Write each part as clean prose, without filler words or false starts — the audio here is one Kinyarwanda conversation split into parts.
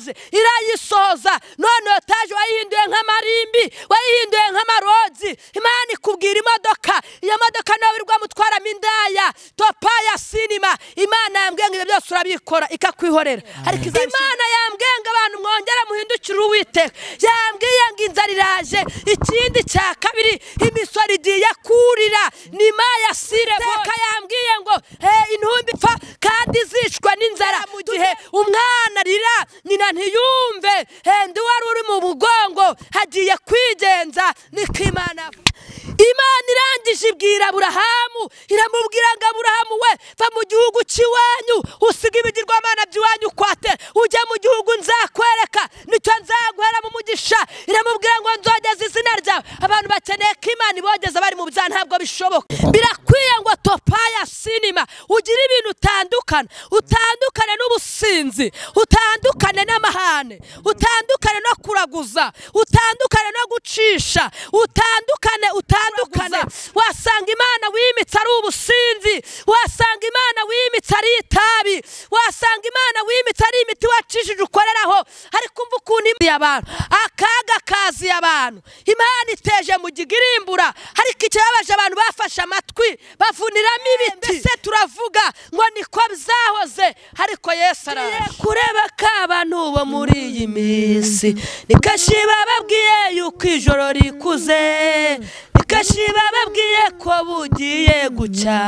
etaje irayisoza. None etaje wayihinduye nk'amarimbi, wayihinduye nk'amarozi. Imana ikubwira imodoka, iyo modoka nawe wirwa mutwaramo indaya topa ya sinema. Imana yambwiye ngo ibyo byose urabikora ikakwihorera. Ariko Imana yambwiye ngo abantu mwongera muhindukire Uwiteka. Yambwiye ngo inzara iraje. Ikindi cya kabiri, imisoro igiye kurira ni maya sire. Yambwiye ngo intumbi ipfa kandi zicwa n'inzara. Mu gihe umwana arira nyina ntiyumve, ndi wari uri mu bugongo hagiye kwigenza. Niko Imana Imana irangije ibwira Aburahamu, iramubwira ngo Aburahamu we, va mu gihugu cy'iwanyu, usiga ibigirwamana by'iwanyu kwate, ujya mu gihugu nzakwereka, nicyo nzaguhera mu mugisha. Iramubwira ngo nzogeza izina ryawe. Abantu bakeneye ko Imana ibogeza bari mu byaha, ntabwo bishoboka. Birakwiye ngo topaya sinema ugire ibintu utandukana, utandukane n'ubusinzi, utandukane n'amahane, utandukane no kuraguza, utandukane no gucisha, utandukane. Wasanga Imana wimitse ari ubusinzi, wasanga Imana wimitse ari itabi, wasanga Imana wimitse ari imiti wacishije ukoreraho. Ariko umva ukuntu abantu akaga kazi abantu Imana iteje mu gigirimbura. Ariko ikibabaje abantu bafashe amatwi bavuniramo ibiti. Mbese turavuga ngo niko byahoze, ariko Yesu araje kureba ko abantu bo muri iyi minsi nikashi bababwiye yuko ijoro rikuze, nikashi bababwiye ko bugiye gucya.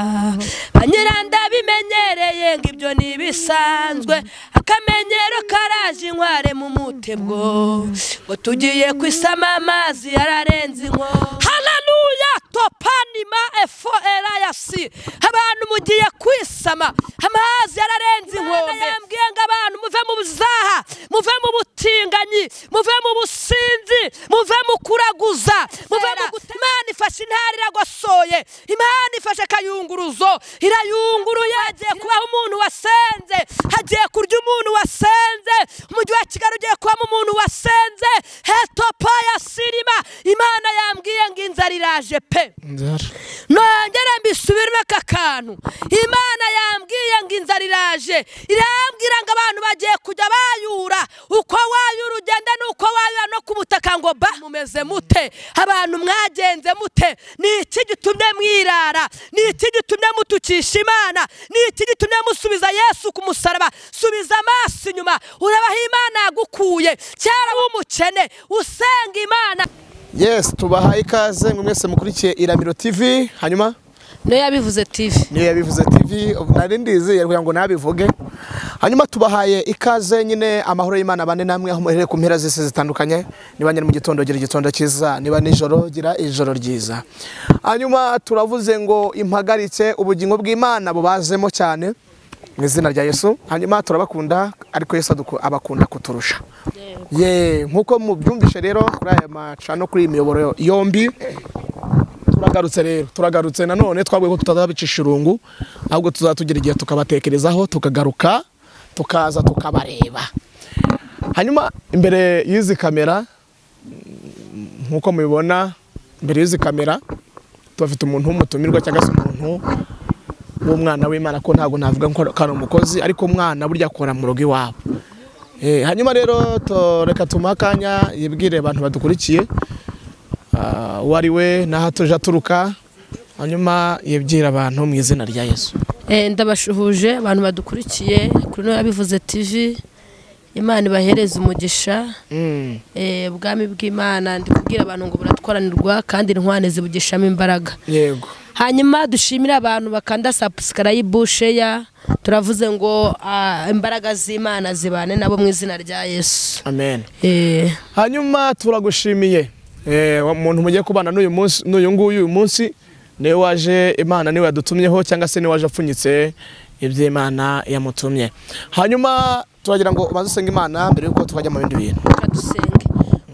Banyiranda bimenyereye ngo ibyo nibisanzwe, akamenyero karaje inkware mu mutebwo, ngo tugiye kwisama amazi yararenze inkombe. Haleluya! Topanima efo erayasi. Abantu mugiye kwisama amazi yararenze inkombe. Yambwiye ngo abantu muve mu buzaha, muve mu butinganyi, muve mu businzi, muve mu kuraguza, muve mu Imana ifashe intara iragosoye, Imana ifashe akayunguruzo irayunguruye. Hagiye kubaho umuntu wasenze, hagiye kurya umuntu wasenze. Umujyi wa Kigali ugiye kubamo umuntu wasenze. Hetopa ya sinema. Imana yambwiye ngo inzara iraje pe. Nongere mbisubiremo aka kantu. Imana yambwiye ngo inzara iraje, irambwira ngo abantu bagiye kujya bayura. Uko wayura ugenda nuko wayura no ku butaka ngo ba mumeze mute, abantu mwagenze mute? Ni iki gitumye mwirara? Ni iki gitumye mutukisha Imana? Ni iki gitumye musubiza Yesu ku musaraba? Subiza amaso inyuma urabaho Imana yagukuye. Cyara w'umukene usenga Imana. Yes, tubahaye ikaze mwese mukurikiye Iramiro TV. Hanyuma niyo yabivuze TV, niyo yabivuze TV, nari ndizi kugira ngo nabivuge. Hanyuma tubahaye ikaze nyine, amahoro y'Imana bane namwe aho muherere ku mpera zose zitandukanye. Niba nyine mu gitondo gira igitondo cyiza, niba nijoro gira ijoro ryiza. Hanyuma turavuze ngo impagaritse ubugingo bw'Imana bubazemo cyane mu izina rya Yesu. Hanyuma turabakunda, ariko Yesu abakunda kuturusha. Ye, nkuko mubyumvishe rero kuri aya macano, kuri imiyoboro yombi, turagarutse rero, turagarutse nanone. Twabwiye ko tutazabicisha irungu, ahubwo tuzatugira igihe tukabatekerezaho, tukagaruka, tukaza tukabareba. Hanyuma imbere y'izi kamera, nkuko mubibona, imbere y'izi kamera tubafite umuntu w'umutumirwa cyangwa se umuntu w'umwana w'Imana, ko ntago navuga ko ari umukozi, ariko umwana burya akora mu rugo iwabo. Hanyuma rero reka tumuhe akanya yibwire abantu badukurikiye uwo ari we n'aho tuje aturuka, hanyuma yibwire abantu mu izina rya Yesu. Ndabashuhuje abantu badukurikiye kuri no yabivuze TV. Imana ibahereze umugisha. Ubwami bw'Imana ndi kubwira abantu ngo buratwaranirwa kandi intwane zibugishamo imbaraga. Yego. Hanyuma dushimira abantu bakanda subscribe, share. Turavuze ngo imbaraga z'Imana zibane nabo mu izina rya Yesu. Amen. Hanyuma turagushimiye umuntu mugiye kubana n'uyu munsi, n'uyu nguyu uyu munsi niwe waje Imana niwe yadutumyeho, cyangwa se niwe waje apfunyitse iby'Imana yamutumye. Hanyuma turagira ngo ubanze usenge Imana mbere yuko tukajya mu bindi bintu. Dusenge.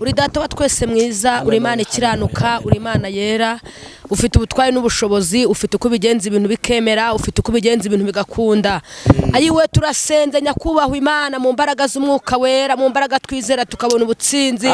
Uri data wa twese mwiza, uri Imana ikiranuka, uri Imana yera. Ufite ubutwari n'ubushobozi, ufite uko ubigenza ibintu bikemera, ufite uko ubigenza ibintu bigakunda. Ayiwe turasenze nyakubahwa Imana mu mbaraga z'umwuka wera, mu mbaraga twizera tukabona ubutsinzi,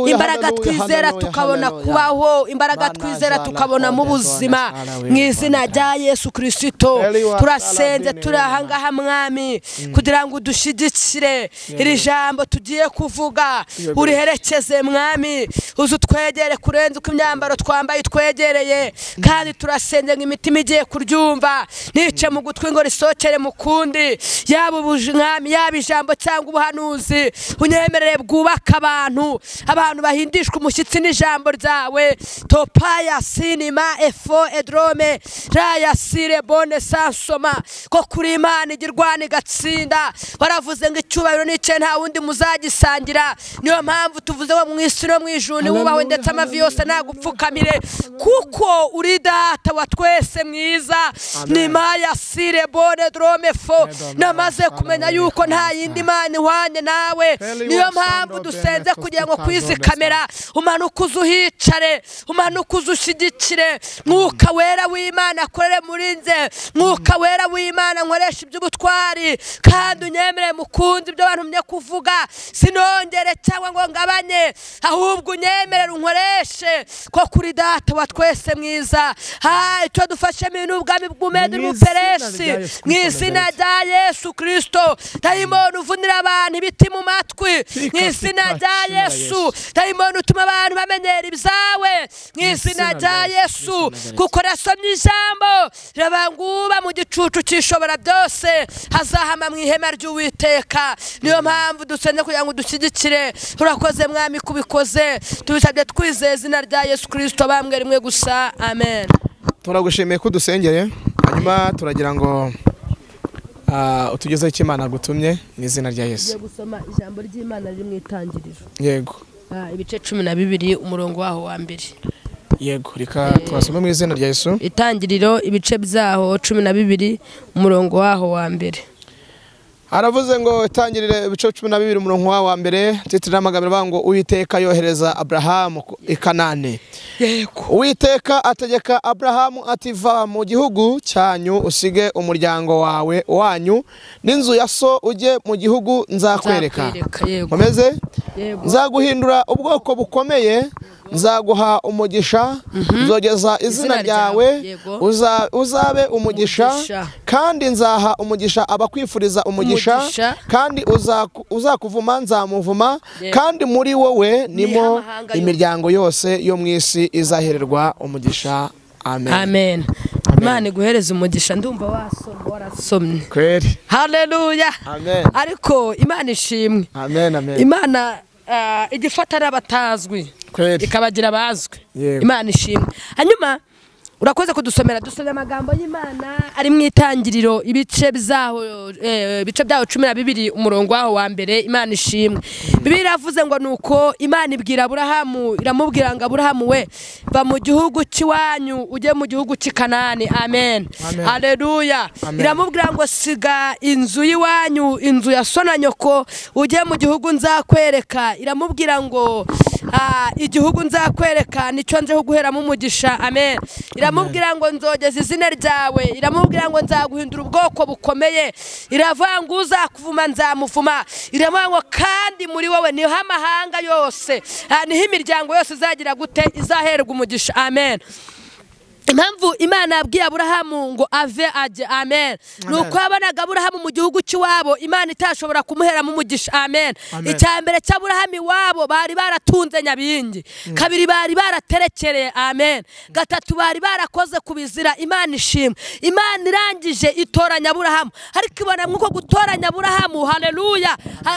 imbaraga twizera tukabona kubaho, imbaraga twizera tukabona mu buzima, mu izina rya Yesu Kristo. Turasenze turi ahangaha Mwami kugira ngo udushyigikire iri jambo tugiye kuvuga, uriherekeze Mwami, uze utwegere kurenza uko imyambaro twambaye twegereye. Kandi turasenze ngo imitima igiye kuryumva nice mu gutwi ngo risokere mu kundi, yaba ubujwami, yaba ijambo cyangwa ubuhanuzi, unyemerere bwubaka abantu, abantu bahindishwa umushyitsi n'ijambo ryawe. Topaya sinima efo edrome raya sire bone sansoma, ko kuri Imana igirwana igatsinda. Waravuze ngo icyubahiro nice nta wundi muzagisangira. Niyo mpamvu tuvuze ngo mu isi no mu ijuru wubahwe ndetse amavi yose nagupfukamire, kuko uri data wa twese mwiza. Ni maya sire bone drome fo, namaze kumenya yuko nta yindi mana ihwanye nawe. Niyo mpamvu dusenze kugira ngo kwizi kamera umanuke uzuhicare, umanuke uzushigikire. Mwuka wera w'Imana akorere muri nze, Mwuka wera w'Imana nkoresha iby'ubutwari, kandi unyemere mukunzi ibyo bantu mye kuvuga sinongere cyangwa ngo ngabanye, ahubwo unyemerere unkoreshe ko kuri data wa twese mwiza. Ha, icyo dufashe mu ubwami bw'umedi n'ubuperesi mu izina rya Yesu Kristo. Dayimoni uvunira abantu ibiti mu matwi mu izina rya Yesu. Dayimoni utuma abantu bamenyera ibyawe mu izina rya Yesu, kuko rasomye ijambo rabanguba mu gicucu cyishobora byose hazahama mu ihema ry'Uwiteka. Niyo mpamvu dusenze kugira ngo dushyigikire. Urakoze Mwami kubikoze, tubisabye twizeye izina rya Yesu Kristo bamwe rimwe gusa, amen. Turagushimiye ko dusengeye, hanyuma turagira ngo utugezeho icyo Imana gutumye mu izina rya Yesu. Tugiye gusoma ijambo ry'Imana riri mu itangiriro. Yego. Ibice 12 umurongo waho wa mbere. Yego, reka twasome mu izina rya Yesu. Itangiriro ibice byaho 12 umurongo waho wa mbere. Aravuze ngo itangirire ibice 12 umurongo wa mbere, titire n'amagambo avuga ngo Uwiteka yohereza Abrahamu i Kanani. Yego. Uwiteka ategeka Abrahamu ati va mu gihugu cyanyu usige umuryango wawe wanyu n'inzu ya so ujye mu gihugu nzakwereka. Nkomeze? Nzaguhindura ubwoko bukomeye, nzaguha umugisha, nzogeza izina ryawe, uzabe umugisha, kandi nzaha umugisha abakwifuriza umugisha, kandi uzakuvuma nzamuvuma, kandi muri wowe nimo imiryango yose yo mu isi izahererwa umugisha. Amen. Amen. Imana iguhereze umugisha. Ndumva wasoma warasomye. Kweri. Haleluya. Amen. Ariko Imana ishimwe. Amen, amen. Imana igifata n'abatazwi ikabagira abazwi. Imana ishimwe. Hanyuma urakoze kudusomera, dusomye amagambo y'Imana ari mu itangiriro ibice byaho 12 umurongo waho wa mbere. Imana ishimwe. Bibiliya iravuze ngo nuko Imana ibwira Aburahamu, iramubwira ngo Aburahamu we va mu gihugu cy'iwanyu ujye mu gihugu cy'i Kanani. Amen. Haleluya. Iramubwira ngo siga inzu y'iwanyu, inzu ya so na nyoko, ujye mu gihugu nzakwereka. Iramubwira ngo igihugu nzakwereka nicyo nje guheramo umugisha. Amen. Iramubwira ngo nzogeza izina ryawe, iramubwira ngo nzaguhindura ubwoko bukomeye, iravuga ngo uzakuvuma nzamuvuma, iravuga ngo kandi muri wowe niho amahanga yose, niho imiryango yose izagira gute, izaherwa umugisha. Amen. Impamvu Imana yabwiye Aburahamu ngo ave ajye, amen, nuko yabonaga Aburahamu mu gihugu cy'iwabo Imana itashobora kumuheramo umugisha. Amen. Icya mbere cy'Aburahamu iwabo bari baratunze nyabingi, kabiri bari baraterekereye, amen, gatatu bari barakoze kubizira. Imana ishimwe. Imana irangije itoranya Aburahamu, ariko ibona mwuko gutoranya Aburahamu, haleluya,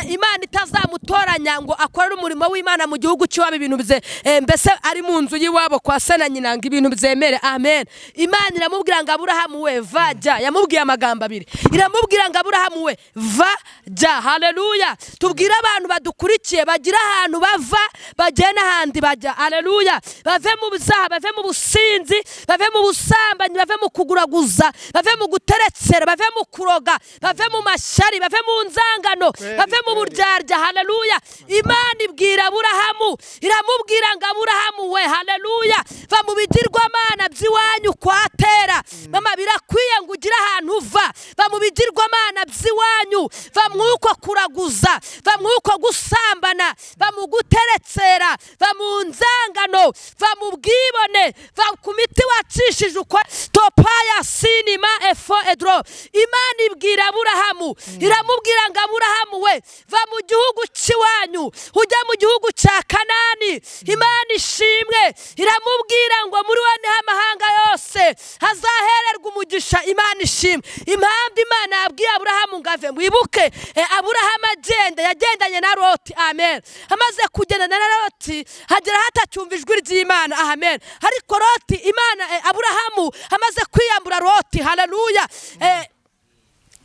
Imana itazamutoranya ngo akorere umurimo w'Imana mu gihugu cy'iwabo ibintu bize, mbese ari mu nzu y'iwabo kwa se na nyina ngo ibintu bizemere. Amen. Amen. Imana iramubwira ngo Aburahamu we va jya. Yamubwiye amagambo abiri, iramubwira ngo Aburahamu we va jya. Haleluya. Tubwire abantu badukurikiye bagira ahantu bava bagenda ahandi bajya. Haleluya. Bave mu byaha, bave mu businzi, bave mu busambanyi, bave mu kuguraguza, bave mu guteretsera, bave mu kuroga, bave mu mashyari, bave mu nzangano, bave mu buryarya. Haleluya. Imana ibwira Aburahamu, iramubwira ngo Aburahamu we, haleluya, va mu bigirwamana by'iwanyu kwa Tera. Mama, birakwiye ngo ugire ahantu uva. Va mu bigirwamana by'iwanyu, va mwuko kuraguza, va mwuko gusambana, va mu guteretsera, va mu nzangano, va mu bwibone, va ku miti wacishije uko topaya sinima efo edro. Imana ibwira Aburahamu, iramubwira ngo Aburahamu we, va mu gihugu cy'iwanyu ujya mu gihugu cya Kanani. Imana ishimwe. Iramubwira ngo muri we niho amahanga yose hazahererwa umugisha. Imana ishimwe. Impamvu Imana yabwiye Aburahamu ngo ave, mwibuke Aburahamu agenda yagendanye na Loti. Amen. Amaze kugendana na Loti hagera hatacyumva ijwi ry'Imana. Amen. Ariko Loti, Imana Aburahamu amaze kwiyambura Loti. Haleluya.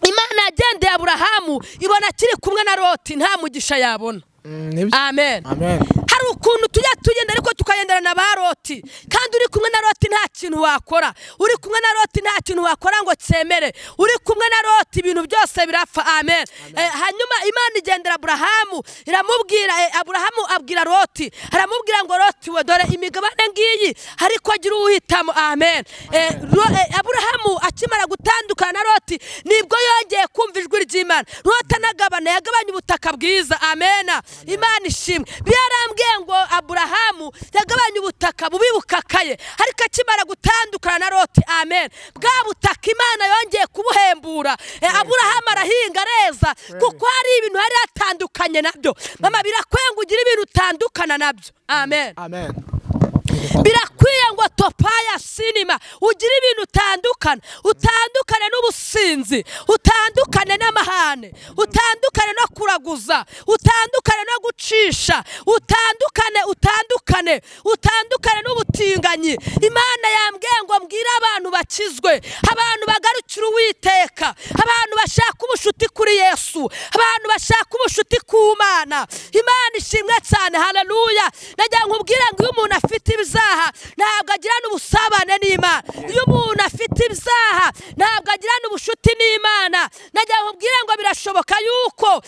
Imana yagendeye Aburahamu ibona akiri kumwe na Loti nta mugisha yabona. Amen. Amen. Hari ukuntu tujya tugenda ariko tukagendana na ba Loti, kandi uri kumwe na Loti nta kintu wakora, uri kumwe na Loti nta kintu wakora ngo cyemere, uri kumwe na Loti ibintu byose birapfa. Amen. Hanyuma Imana igendera Aburahamu iramubwira, Aburahamu abwira Loti, aramubwira ngo Loti we, dore imigabane ngiyi, ariko agira uwuhitamo. Amen. Aburahamu akimara gutandukana na Loti nibwo yongeye kumva ijwi ry'Imana. Loti anagabana, yagabanye ubutaka bwiza. Amen. Imana ishimwe. Byarambwiye ngo Aburahamu yagabanye ubutaka bubi bukakaye, ariko akimara gutandukana na Loti, amen, bwa butaka Imana yongeye kubuhembura. Aburahamu arahinga areza, kuko hari ibintu hari atandukanye nabyo. Mama, birakwiye ngo ugire ibintu utandukana nabyo. Amen. Amen. Birakwiye ngo topaya sinima ugire ibintu utandukana, utandukane n'ubusinzi, utandukane n'amahane, utandukane no kuraguza, utandukane no gucisha, utandukane utandukane utandukane n'ubutinganyi. Imana yambwiye ngo mbwire abantu bakizwe, abantu bagarukira Uwiteka, abantu bashaka ubushuti kuri Yesu, abantu bashaka ubushuti ku Mana. Imana ishimwe cyane. Haleluya. Najya nkubwira ngo iyo umuntu afite ibyaha ntabwo agirana ubusabane n'Imana. Iyo umuntu afite ibyaha ntabwo agirana ubushuti n'Imana. Najya nkubwira ngo birashoboka yuko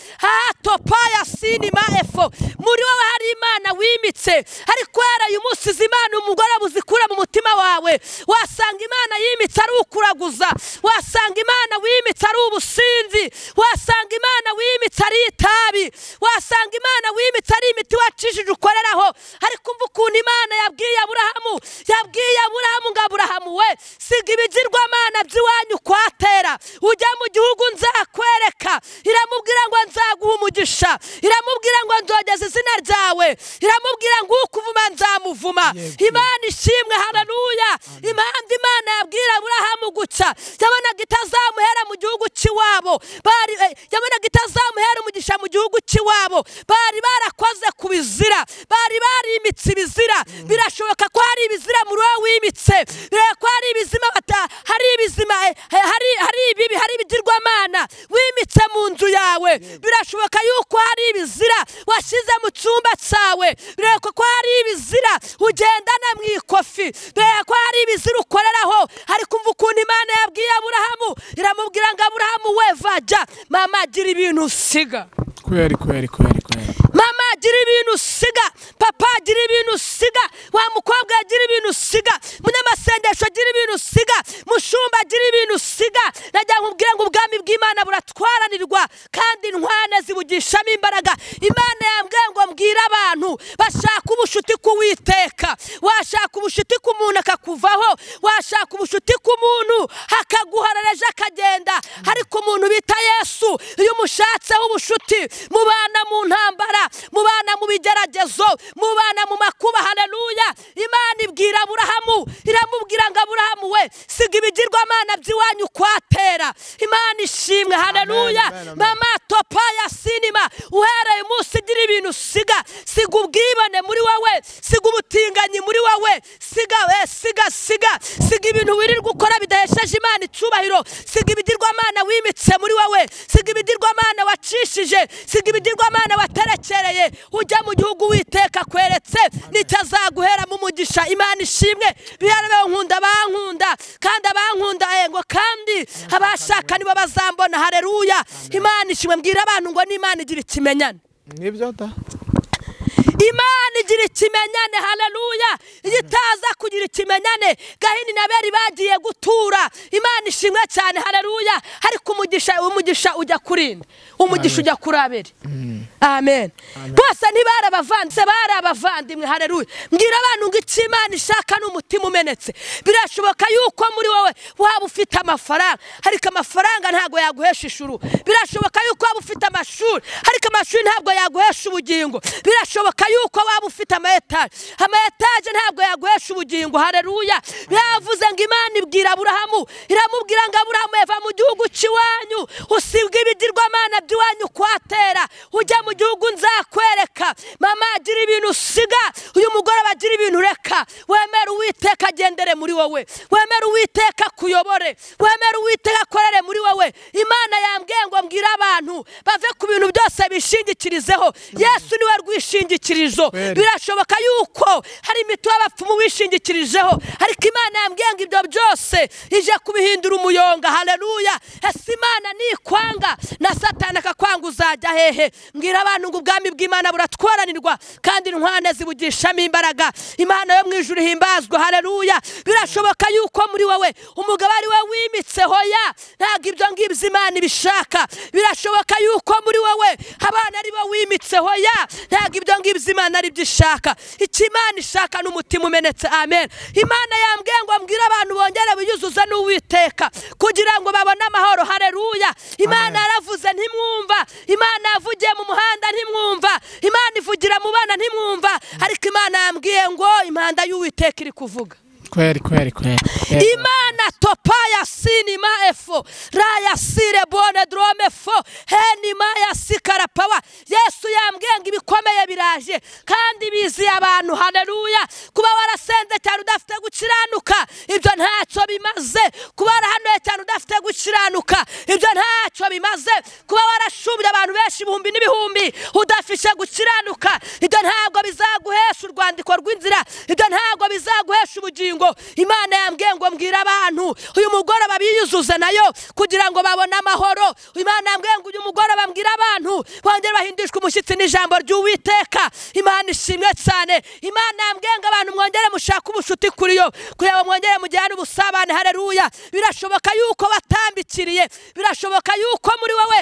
topaya sinima efo muri wowe hari Imana wimitse, ariko uyu munsi Imana umugore buzikura mu mutima wawe. Wasanga Imana yimitse ari ukuraguza, wasanga Imana wimitse ari ubusinzi, wasanga Imana wimitse ari itabi, wasanga Imana wimitse ari imiti wacishije ukoreraho. Ariko umva ukuntu Imana yabwiye Aburahamu, yabwiye Aburahamu ngo Aburahamu we, siga ibigirwamana by'iwanyu kwa Tera, ujya mu gihugu nzakwereka. Iramubwira ngo nzaguha umugisha, iramubwira ngo nzogeza izina ryawe, iramubwira ngo ukuvuma nzamuvuma. Imana ishimwe. Haleluya. Impamvu Imana yabwira Aburahamu guca, yabonaga itazamuhera mu gihugu cy'iwabo, bari yabonaga itazamuhera umugisha mu gihugu cy'iwabo, bari barakoze ku bizira, bari barimitse ibizira. Birashoboka ko hari ibizira muri wowe wimitse, birashoboka ko hari ibizima hari ibizima, hari ibibi, hari ibigirwamana wimitse mu nzu yawe. Birashoboka yuko hari ibizira washyize mu cyumba cyawe, birashoboka ko hari ibizira ugendana mu ikofi, birashoboka ko hari ibizira ukoreraho. Ariko umva ukuntu Imana yabwiye Aburahamu, iramubwira ngo Aburahamu we vajya. Mama, gira ibintu usiga. Kweri kweri kweri kweri. Mama, gira ibintu usiga. Papa, gira ibintu usiga. Wa mukobwa, gira ibintu usiga. Munyamasengesho, gira ibintu usiga. Mushumba, gira ibintu usiga. Najya nkubwira ngo ubwami bw'Imana buratwaranirwa kandi intwane zibugishamo imbaraga. Imana yambwiye ngo mbwire abantu bashaka ubushuti ku Uwiteka. Washaka ubushuti ku muntu akakuvaho, washaka ubushuti ku muntu akaguharareje akagenda, ariko umuntu bita Yesu iyo umushatseho ubushuti mubana mu ntambara, mubana mu bigeragezo, mubana mu makuba. Haleluya. Imana ibwira Aburahamu, iramubwira ngo Aburahamu we, siga ibigirwamana by'iwanyu kwa Tera. Imana ishimwe. Haleluya. Mama, topaya sinima, uhereye umunsi gira ibintu usiga. Siga ubwibone muri wowe, siga ubutinganyi muri wowe, siga siga siga siga wagurishije, siga ibigirwamana waterekereye, ujya mu gihugu Uwiteka kweretse n'icyazaguheramo umugisha. Imana ishimwe. Biharabeho nkunda bankunda kandi abankunda ngo kandi abashaka nibo bazambona. Haleluya. Imana ishimwe. Mbwira abantu ngo n'Imana igira ikimenyane. Nibyo da. Imana igira ikimenyane. Haleluya. Igitaza kugira ikimenyane, Gahini na Abeli bagiye gutura. Imana ishimwe cyane. Haleluya. Ariko umugisha ujya kurinda, umugisha ujya kuri Abeli. Amen. Bose ntibarabavanze, barabavandimwe. Haleluya. Mbwira abantu ngo icyo Imana ishaka ni umutima umenetse. Birashoboka yuko muri wowe waba ufite amafaranga, ariko amafaranga ntabwo yaguhesha ishuru. Birashoboka yuko waba ufite amashuri, ariko amashuri ntabwo yaguhesha ubugingo. Birashoboka yuko waba ufite ama etaje ntabwo yaguhesha ubugingo. Haleluya. Byavuze ngo Imana ibwira Aburahamu, iramubwira ngo Aburahamu eva mu gihugu cy'iwanyu, usibwe ibigirwamana by'iwanyu kwatera, ujya mu gihugu nzakwereka. Mama agira ibintu usiga, uyu mugore agira ibintu ureka. Wemere Uwiteka agendere muri wowe, wemere Uwiteka akuyobore, wemere Uwiteka akorere muri wowe. Imana yambwiye ngo mbwire abantu bave ku bintu byose bishingikirizeho. Yesu niwe rwishingikirizo. Birashoboka yuko hari imiti y'abapfumu wishingikirijeho, ariko Imana yambwiye ngo ibyo byose ije kubihindura umuyonga. Haleluya. Ese Imana nikwanga na Satani akakwanga uzajya hehe? Mbwira abantu ngo ubwami bw'Imana buratwaranirwa kandi intwane zibugishamo imbaraga. Imana yo mu ijuru ihimbazwe. Haleluya. Birashoboka yuko muri wowe umugabo ari we wimitse. Hoya, ntabwo ibyo ngibyo Imana ibishaka. Birashoboka yuko muri wowe abana ari bo wimitse. Hoya, ntabwo ibyo ngibyo Imana ari byo ishaka. Icyo Imana ishaka ni umutima umenetse. Amen. Imana yambwiye ngo mbwire abantu bongere biyuzuze n'Uwiteka kugira ngo babone amahoro. Haleluya. Imana yaravuze ntimwumva, Imana yavugiye mu muhanda ntimwumva, Imana ivugira mu bana ntimwumva, ariko Imana yambwiye ngo impanda y'Uwiteka iri kuvuga. Kweli kweli kweli. Imana topa ya sinima efo raya sire bone drome fo henima ya sikara pawa. Yesu yambwiye ngo ibikomeye biraje kandi biziye abantu. Haleluya. Kuba warasenze cyane udafite gukiranuka, ibyo ntacyo bimaze. Kuba warahanuye cyane udafite gukiranuka, ibyo ntacyo bimaze. Kuba warashubye abantu benshi ibihumbi n'ibihumbi udafite gukiranuka, ibyo ntabwo bizaguhesha urwandiko rw'inzira, ibyo ntabwo bizaguhesha ubugingo. Imana yambwiye ngo mbwira abantu uyu mugoroba biyuzuze nayo kugira ngo babone amahoro. Imana yambwiye ngo uyu mugoroba mbwira abantu bongere bahindishwe umushyitsi n'ijambo ry'Uwiteka. Imana ishimwe cyane. Imana yambwiye ngo abantu mwongere mushake ubushuti kuri yo kugira ngo mwongere mugirane ubusabane. Haleluya. Birashoboka yuko batambikiriye, birashoboka yuko muri wowe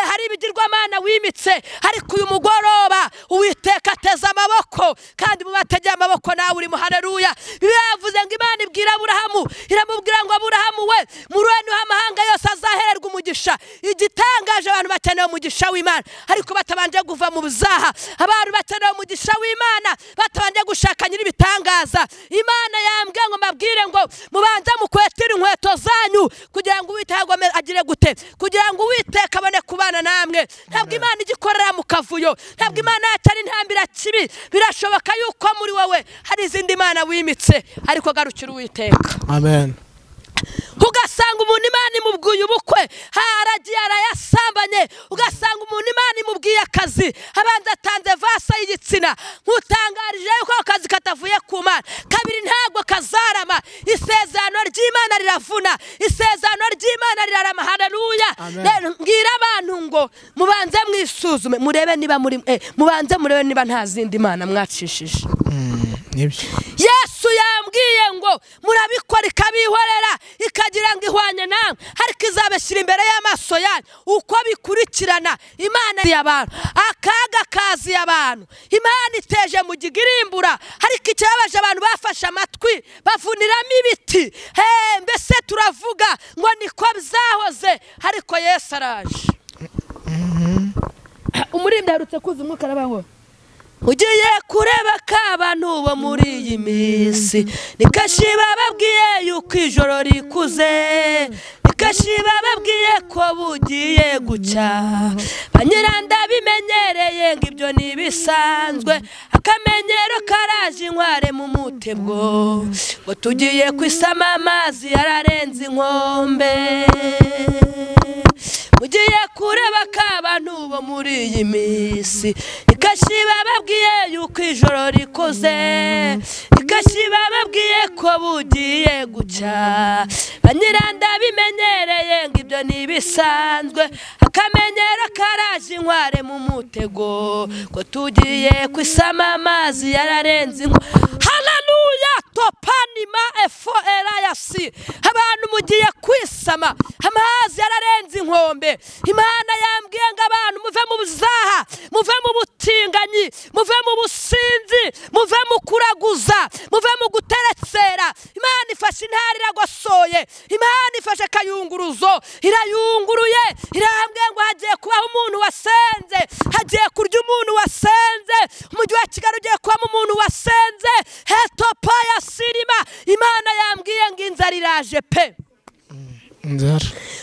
hari ibigirwamana wimitse, ariko uyu mugoroba Uwiteka ateze amaboko kandi mu bategeye amaboko nawe urimo. Haleluya. Bivuze ngo Imana ibwira Aburahamu, iramubwira ngo Aburahamu we, muri we niho amahanga yose azahererwa umugisha. Igitangaje abantu bakeneye umugisha w'Imana ariko batabanje kuva mu buzaha. Abantu bakeneye umugisha w'Imana batabanje gushaka nyir'ibitangaza. Imana yambwiye ngo mbabwire ngo mubanze mukwetire inkweto zanyu kugira ngo Uwiteka agire gute, kugira ngo Uwiteka abone kubana namwe. Ntabwo Imana igikorera mu kavuyo, ntabwo Imana yatari intambira kibi. Birashoboka yuko muri wowe hari izindi mana wimitse, ariko garukira Uwiteka. Amen. Ugasanga umuntu Imana imubwiye ubukwe haragiye arayasambanye, ugasanga umuntu Imana imubwiye akazi abanza atanze vasa y'igitsina, nkutangarije yuko akazi katavuye ku Mana. Kabiri ntabwo kazarama. Isezerano ry'Imana riravuna, isezerano ry'Imana rirarama. Haleluya. Mbwira abantu ngo mubanze mwisuzume murebe niba muri mubanze murebe niba nta zindi mana mwacishije. Yesu yambwiye ngo murabikora ikabihorera ikagira ngo ihwanye namwe, ariko izabashyira imbere y'amaso yanyu uko bikurikirana. Imana y'abantu akaga kazi y'abantu, Imana iteje mu gigirimbura, ariko ikibabaje abantu bafashe amatwi bavuniramo ibiti. Mbese turavuga ngo niko byahoze, ariko Yesu araje. Umurindi aherutse kuza umwuka arabaho. Ugiye kureba ko abantu bo muri iyi minsi ni kenshi bababwiye yuko ijoro rikuze, ni kenshi bababwiye ko bugiye gucya. Banyiranda bimenyereye ngo ibyo ni ibisanzwe, akamenyero karaje inkware mu mutego, ngo tugiye kwisama amazi yararenze inkombe. Mugiye kureba ko abantu bo muri iyi minsi ikashiba babwiye yuko ijoro rikoze, ikashiba babwiye ko bugiye guca. Banyiranda bimenyereye ngo ibyo ntibisanzwe, akamenyero karaje inkware mu mutego, ko tugiye kwisama amazi yararenze. Haleluya! Topanima efo erayasi. Abantu mugiye kwisama amazi yararenze inkombe. Imana yambwiye ngo abantu muve mu buzaha, muve mu butinganyi, muve mu businzi, muve mu kuraguza, muve mu guteretsera. Imana ifashe intare iragosoye, Imana ifashe akayunguruzo irayunguruye. Irambwiye ngo hagiye kubaho umuntu wasenze, hagiye kurya umuntu wasenze. Umujyi wa Kigali ugiye kubamo umuntu wasenze. Hetopa ya sirima. Imana yambwiye ngo inzara iraje pe.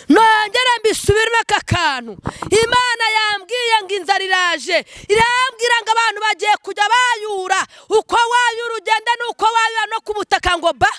Nongera mbisubiremo aka kantu. Imana yambwiye ngo inzara iraje, irambwira ngo abantu bagiye kujya bayura, uko wayura ugenda nuko wayura no ku butaka ngo ba.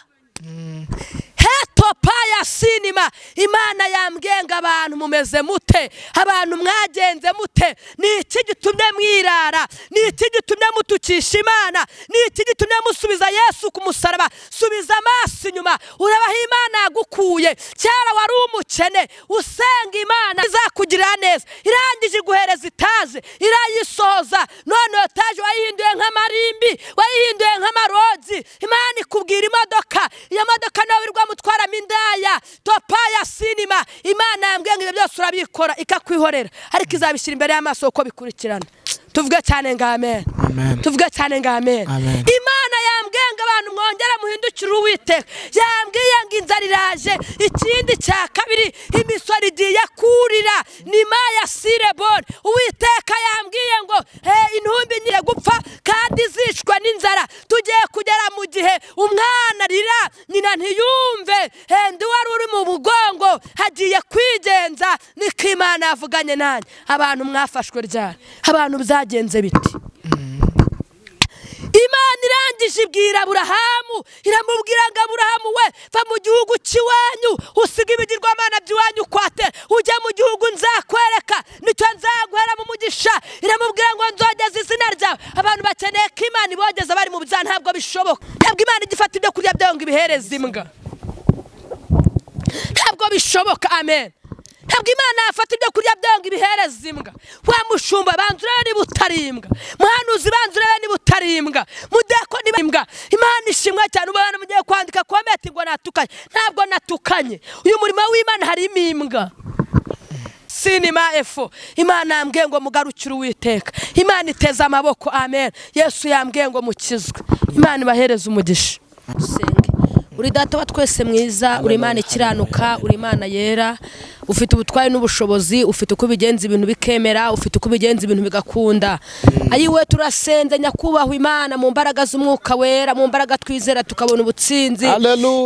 Hetopa ya sinima. Imana yambwiye ngo abantu mumeze mute, abantu mwagenze mute, ni iki gitumye mwirara, ni iki gitumye mutukisha Imana, ni iki gitumye musubiza Yesu ku musaraba? Subiza amaso inyuma urabaho Imana yagukuye. Kera wari umukene usenga Imana izakugirira neza, irangije iguhereza itaje irayisoza. None iyo taje wayihinduye nk'amarimbi, wayihinduye nk'amarogi. Imana ikubwira imodoka, iyo modoka nawe wirwa mutwaramo indaya. Topa ya sinima. Imana yambwiye ngo ibyo byose urabikora ikakwihorera, ariko izabishyira imbere y'amaso uko bikurikirana. Tuvuge cyane ngo amen. Tuvuge cyane ngo amen. Imana yambwiye ngo abantu mwongere muhindukire Uwiteka. Yambwiye ngo inzara iraje. Ikindi cya kabiri, imisoro igiye kurira. Ni maya sirebon. Uwiteka yambwiye ngo intumbi ngiye gupfa kandi zicwa n'inzara. Tugiye kugera mu gihe umwana arira nyina ntiyumve, ndi wari uri mu mugongo hagiye kwigenza. Niko Imana yavuganye nanjye. Abantu mwafashwe ryari? Abantu byagenze biti? Imana irangije ibwira Aburahamu, iramubwira ngo Aburahamu we, va mu gihugu cy'iwanyu, usiga ibigirwamana by'iwanyu kwate, ujye mu gihugu nzakwereka, nicyo nzaguhera mu mugisha. Iramubwira ngo nzogeza izina ryawe. Abantu bakeneye ko Imana ibogeza bari mu byaha, ntabwo bishoboka. Ntabwo Imana igifata ibyo kurya byayo ngo ibihereze imbwa, ntabwo bishoboka. Amen. Ntabwo Imana yafata ibyo kurya byayo ngo ibihereze imbwa. Wa mushumba banza urebe niba utari imbwa, muhanuzi banza urebe niba utari imbwa, mudeko niba imbwa. Imana ishimwe cyane. Ubu mugiye kwandika comment ngo natukanye. Ntabwo natukanye. Uyu murimo w'Imana harimo imbwa. Sinima efo. Imana yambwiye ngo mugarukire Uwiteka. Imana iteze amaboko. Amen. Yesu yambwiye ngo mukizwe. Imana ibahereze umugisha. Usenge. Uri data wa twese mwiza, uri Imana ikiranuka, uri Imana yera, ufite ubutwari n'ubushobozi, ufite uko ubigenza ibintu bikemera, ufite uko ubigenza ibintu bigakunda. Ayiwe turasenze nyakubahwa Imana mu mbaraga z'umwuka wera, mu mbaraga twizera tukabona ubutsinzi,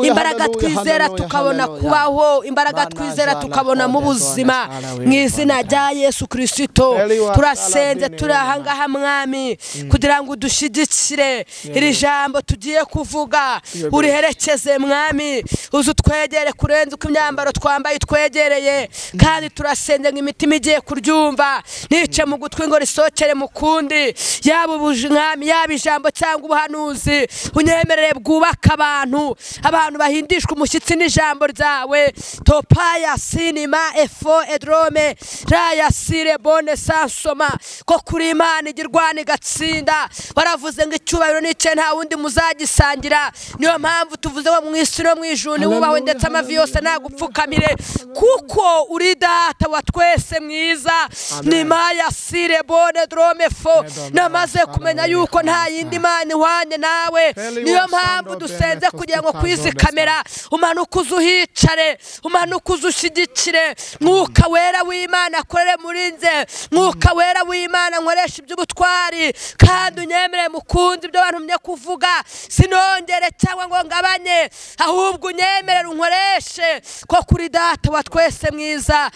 imbaraga twizera tukabona kubaho, imbaraga twizera tukabona mu buzima, mu izina rya Yesu Kristo. Turasenze turi ahangaha Mwami kugira ngo udushyigikire iri jambo tugiye kuvuga, uriherekeze Mwami, uzutwegere kurenza uko imyambaro twambaye twegereye. Kandi turasenze ngo imitima igiye kuryumva nice mu gutwi ngo risokere mu kundi, yaba ubujinami, yaba ijambo cyangwa ubuhanuzi, unyemerere bwubaka abantu, abantu bahindishwa umushyitsi n'ijambo ryawe. Topaya sinima efo edrome raya sire bone sansoma. Ko kuri Imana igirwana igatsinda. Baravuze ngo icyubahiro nice nta wundi muzagisangira. Niyo mpamvu tuvuze ngo mu isi no mu ijuru ni wubawe, ndetse amavi yose nagupfukamire, kuko uri data wa twese mwiza. Ni maya sire bone drome fo. Namaze kumenya yuko nta yindi Imana ihwanye nawe. Niyo mpamvu dusenze kugira ngo kwizi kamera umanuke uzuhicare, umanuke uzushyigikire. Mwuka wera w'Imana akorere muri nze, Mwuka wera w'Imana nkoresha iby'ubutwari, kandi unyemere mukunzi ibyo bantumye kuvuga, sinongere cyangwa ngo ngabanye, ahubwo unyemerere unkoreshe, ko kuri data wa twese se mwiza.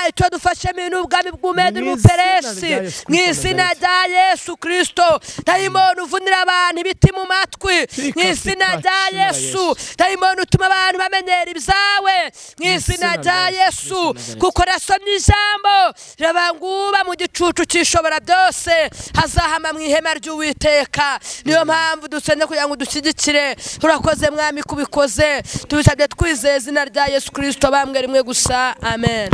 Icyo dufashemo ni ubwami bw'Umedi n'Ubuperesi mu izina rya Yesu Kristo. Dayimoni uvunira abantu ibiti mu matwi mu izina rya Yesu. Dayimoni utuma abantu bamenyera ibyawe mu izina rya Yesu, kuko rasomye ijambo rirabanguba mu gicucu cyishobora byose, hazahama mu ihema ry'Uwiteka. Niyo mpamvu dusenze kugira ngo dushyigikire. Urakoze Mwami kubikoze, tubisabye twizeye izina rya Yesu Kristo, bambwe rimwe gusa, amen.